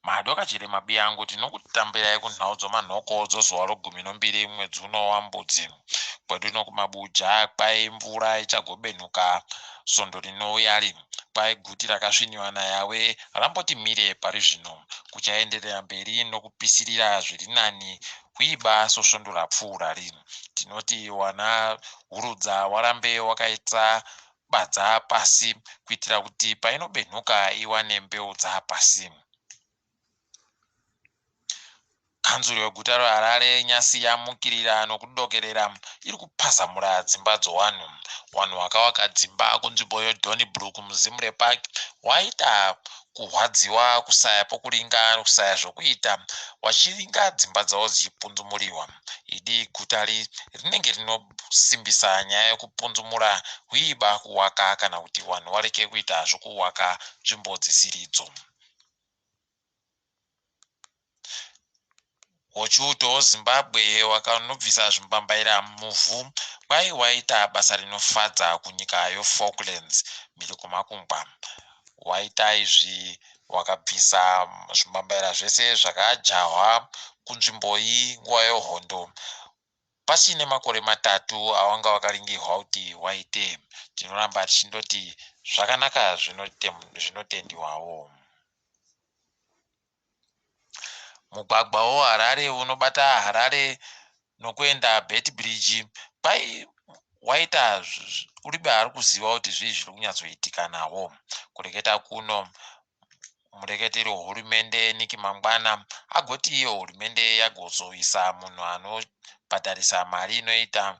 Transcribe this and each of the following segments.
Madokachire mabiyangu tinokutambirai kunhau dzomanhoko dzozuva rogumi nombiri mwedzi uno waMbudzi. Kwedu nokumabuja kwai mvura ichagobenhuka svondo rinouyari. Kwai guti rakasviniwa naYawe ramboti mire pari zvino. Kuchaenderera mberi nokupisirira zviri nani huiba sosvondo rapfuurari. Tinoti wana hurudza warambe wakaita badza pasi kuitira kuti painobenhuka iwane mbeu dzaapasi. Kanzuru yeguta reHarare nyasi yamukirira nokudokerera iri kupazamura dzimba dzowanhu. Wanhu wakawaka dzimba kunzvimbo yeDonnybrook muZimre Park waita kurwadziwa kusaya pokuringa kusaya zvokuita wachiringa dzimba dzavo dzichipunzumuriwa. Idi guta ri rinenge rinosimbisa nyaya yekupunzumura huiba kuwaka kana kuti vanhu wareke kuita zvokuwaka nzvimbo dzisiridzo. Wochiuto woZimbabwe wakanobvisa zvimbambaira muvhu kwai waita basa rinofadza kunyika yoFalklands mhiri kwemakungwa. Waita izvi wakabvisa zvimbambaira zvese zvakajahwa kunzvimbo iyi nguva yehondo pachine makore 3 awanga wakaringirwa kuti waite. Tinoramba tichindoti zvakanaka zvinotendiwawo. Mugwagwa weHarare unobata Harare nokuenda Beitbridge kwai waita uribe ari kuziva kuti zvii zviri kunyatsoitika nawo. Kureketa kuno mureketeri wehurumende Nick Mangwana agoti iyo hurumende yagozoisa munhu anobhadharisa mari inoita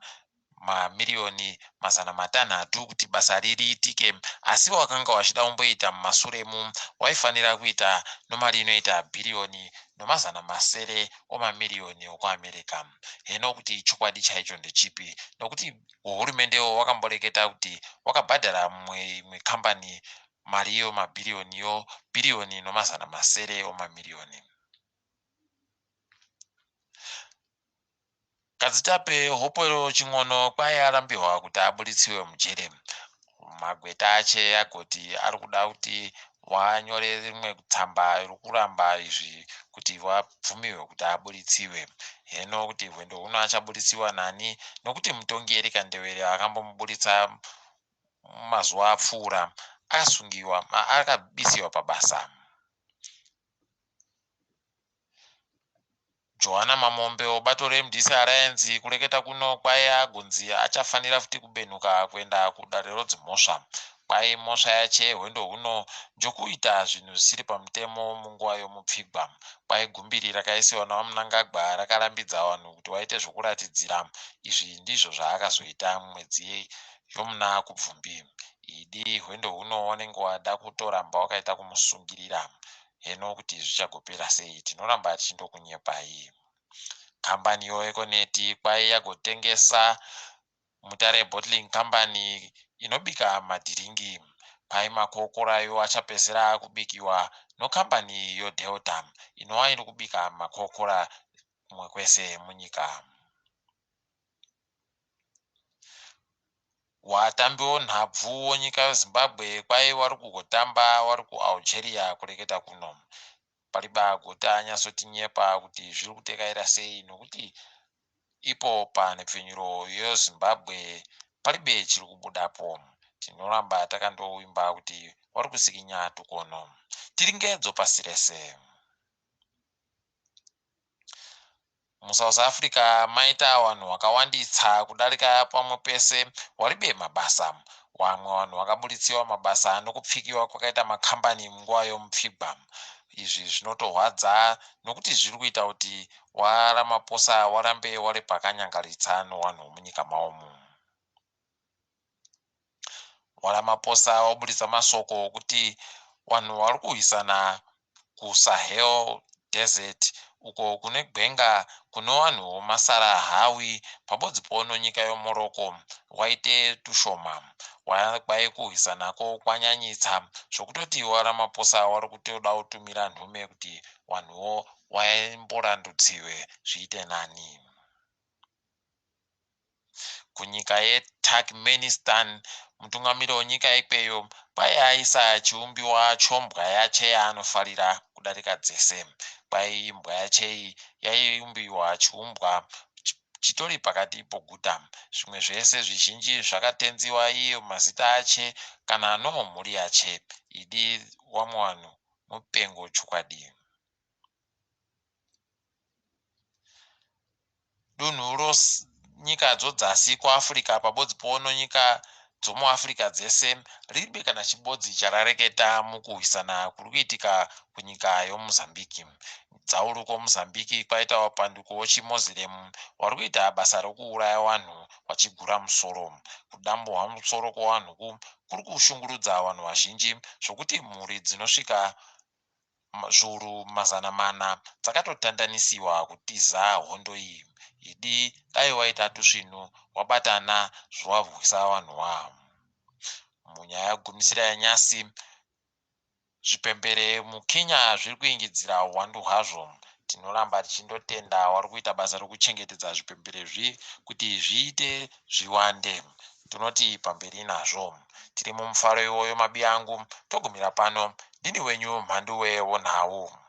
mamiriyoni 600 kuti basa ririitike asi wakanga wachida kumboita mumasuremu waifanira kuita nomari inoita bhiriyoni nomazana masere omamiriyoni okuAmerica. Heno kuti chokwadi chaicho ndechipi nokuti hurumendewo wakamboreketa kuti wakabhadhara mumwe imwe kambani mari iyo mabhiriyoniyo bhiriyoni nomazana masere omamiriyoni. Kadzitape Hopewell Chin'ono kwai arambiwa kuti aburitsiwe mujere. Magweta ache agoti ari kuda kuti wanyore rimwe tsamba rokuramba izvi kuti wabvumiwe kuti aburitsiwe. Heno kuti hwendo huno achaburitsiwa nani nokuti mutongi Erika Ndewere akambomuburitsa mazuva apfuura asungiwa akabisiwa pabasa. Johanna Mamombe webato reMDC Alliance kureketa kuno kwai agonzi achafanira futi kubenhuka kuenda kudare rodzimhosva. Kwai mhosva yache hwendo huno njokuita zvinhu zvisiri pamutemo munguva yomupfigwa. Kwai gumbiri rakaisiwa naVaMnangagwa rakarambidza vanhu kuti vaite zvokuratidzira. Izvi ndizvo zvaakazoita mumwedzi yomuna Kubvumbi. Idi hwendo huno wanenge wada kutoramba wakaita kumusungirira. Heno kuti zvichagopera sei tinoramba tichindokunyepai. Kambani yoEconet kwai yagotengesa Mutare Bottling Company inobika madhiringi. Kwai makokorayo achapedzisira akubikiwa nokambani yoDelta inova iri kubika makokora kumwe kwese munyika. Watambi wonhabvu wonyika yeZimbabwe kwai wari kugotamba wari kuAlgeria kureketa kuno. Pariba gota anyatsotinyepa kuti zviri kutekaira sei nokuti ipo panhepfenyuro yeZimbabwe paribe chiri kubudapo. Tinoramba takandovimba kuti wari kusikinya tukono. Tiri ngedzo pasi rese. MuSouth Africa maita vanhu vakawandisa kudarika pamwe pese waribe mabasa. Vamwe vanhu vakabuditsiwa mabasa nokupfikiwa kwakaita makambani munguva yomupfigwa. Izvi zvinotorwadza nokuti zviri kuita kuti waRamaphosa warambe wari pakanyangaritsa nowanhu womunyika mawomu. WaRamaphosa waburitsa mashoko okuti vanhu vari kurwisana kuSahel Desert uko kune gwenga kune vanhu vomaSarahawi pabodzi pono nyika yeMorocco waite tushoma. Kwai kurwisanako kwanyanyitsa zvokutoti waRamaphosa wari kutoda kutumira nhume kuti vanhuwo vaimborandutsiwe zviite nani. Kunyika yeTurkmenistan, mutungamiri wenyika ikweyo kwai aisa chiumbiwa chombwa yache yaanofarira kudarika. kudarika dzese. Kwai imbwa yachei yaiumbiwa chiumbwa chitori pakati poguta. Zvimwe zvese zvizhinji zvakatenziwa iye mazita ache kana nomhuri yache. Idi wamwe wanhu mupengo chokwadi. Dunhu ronyika dzodzasi kuAfrica pabodzi pono nyika dzomuAfrica dzese riribe kana chibodzi charareketa mukuhwisana kuri kuitika kunyika yoMozambique. Dzauri kwoMozambique kwaita vapanduki wochiMoziremu wari kuita basa rokuuraya wanhu wachigura musoro. Kudamburwa musoro kwowanhuku kuri kushungurudza vanhu vazhinji zvokuti mhuri dzinosvika zviuru 400 dzakatotandanisiwa kutiza hondo iyi. Idi dai waita tusvinu wabatana zvowarwisa vanhu wa. Munyaya yekugumisira yanyasi, zvipembere muKenya zviri kuingidzira huwandu hwazvo. Tinoramba tichindotenda wari kuita basa rokuchengetedza zvipembere zvi kuti zviite zviwande. Tinoti pamberi nazvo. Tiri mumufaro iwoyo mabiyangu, togumira pano. Ndini wenyu Mhanduwe wonhau.